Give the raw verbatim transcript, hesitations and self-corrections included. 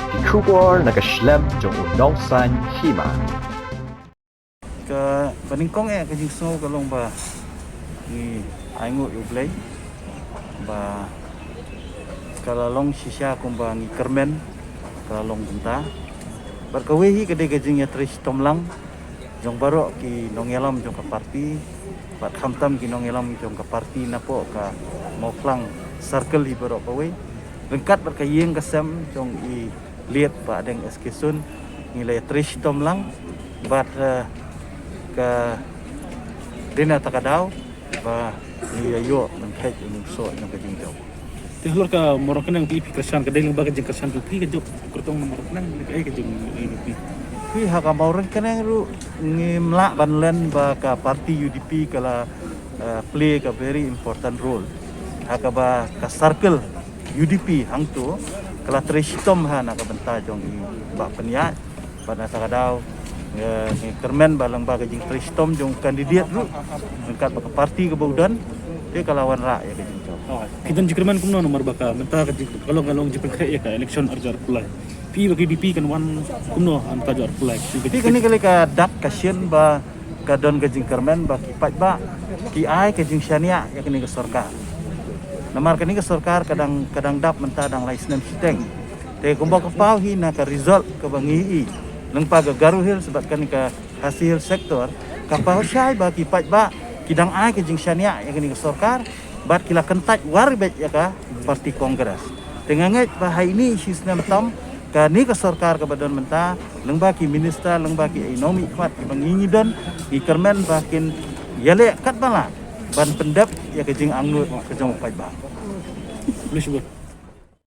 Ki khubor na ka shlem jong u nongsan hima. Kaba nyngkong eh ka jingsngew ka long ba ngi ainguh ïa U Blei ba ka la long shisha kumba ngi kyrmen, ka la long kumta. Bad kawei hi ka dei ka jingïatrei shitom lang jong baroh ki nongïalam jong ka party, bad khamtam ki nongïalam jong ka party napoh ka Mawphlang circle hi baroh kawei, ryngkat bad ka ïing ka sem jong i Liet Bah Deng S K Sun, ngi la ïatrei shitom lang bad, eh, ka dei na kata ka daw ba ngi ïa ïoh lyngkhet ïa u nongsoh jong ka jingjaw. Te halor ka Mawryngkneng phi, phi kyrshan, ka dei lyngba ka jingkyrshan jong phi ka jop kyrtong na Mawryngkneng, ne kaei ka jong, eh, phi? Phi, ha ka Mawryngkneng ruh ngim lah ban len ba ka party U D P ka la, eh, play ka very important role ha kaba ka circle U D P hangto ka la trei shitom ha na ka bynta jong i Bah Pynïaid. Bad na kata ka daw, eh, ngi kyrmen ba lyngba ka jingtrei shitom jong u candidate ruh ryngkat bad ka party kaba u don, te ka la wanrah ïa ka jingjop. Ki don jingkyrmen kumno namar ba ka mynta ka jing, ka long, ka long jingpynkhreh ïa ka election arhajar arphew lai. Phi ba ka U D P kan wan kumno ha mynta arhajar arphew lai? Phi, kane ka lei ka dak ka shin ba ka don ka jingkyrmen ba ki paidbah ki ai ka jingshaniah ïa kane ka sorkar. Namar kane ka sorkar ka dang, ka dang dap mynta dang lai snem shiteng. Te kumba ka paw hi na ka result kaba ngi ïohi lyngba ka Garo Hills bad kane ka Khasi Hills sector, ka paw shai ba ki paidbah ki dang ai ka jingshaniah ïa kane ka sorkar bad ki la kyntait war beit ïa ka party Congress. Te nga ngeit ba ha ine i shisnem tam kane ka sorkar kaba don mynta, lyngba ki minister, lyngba ki ai nongmihkhmat kiba ngi ngi don, ngi kyrmen ba kin ïaleh katba lah ban pyndep ïa ka jingangnud ka jong u paidbah. Khublei shibun.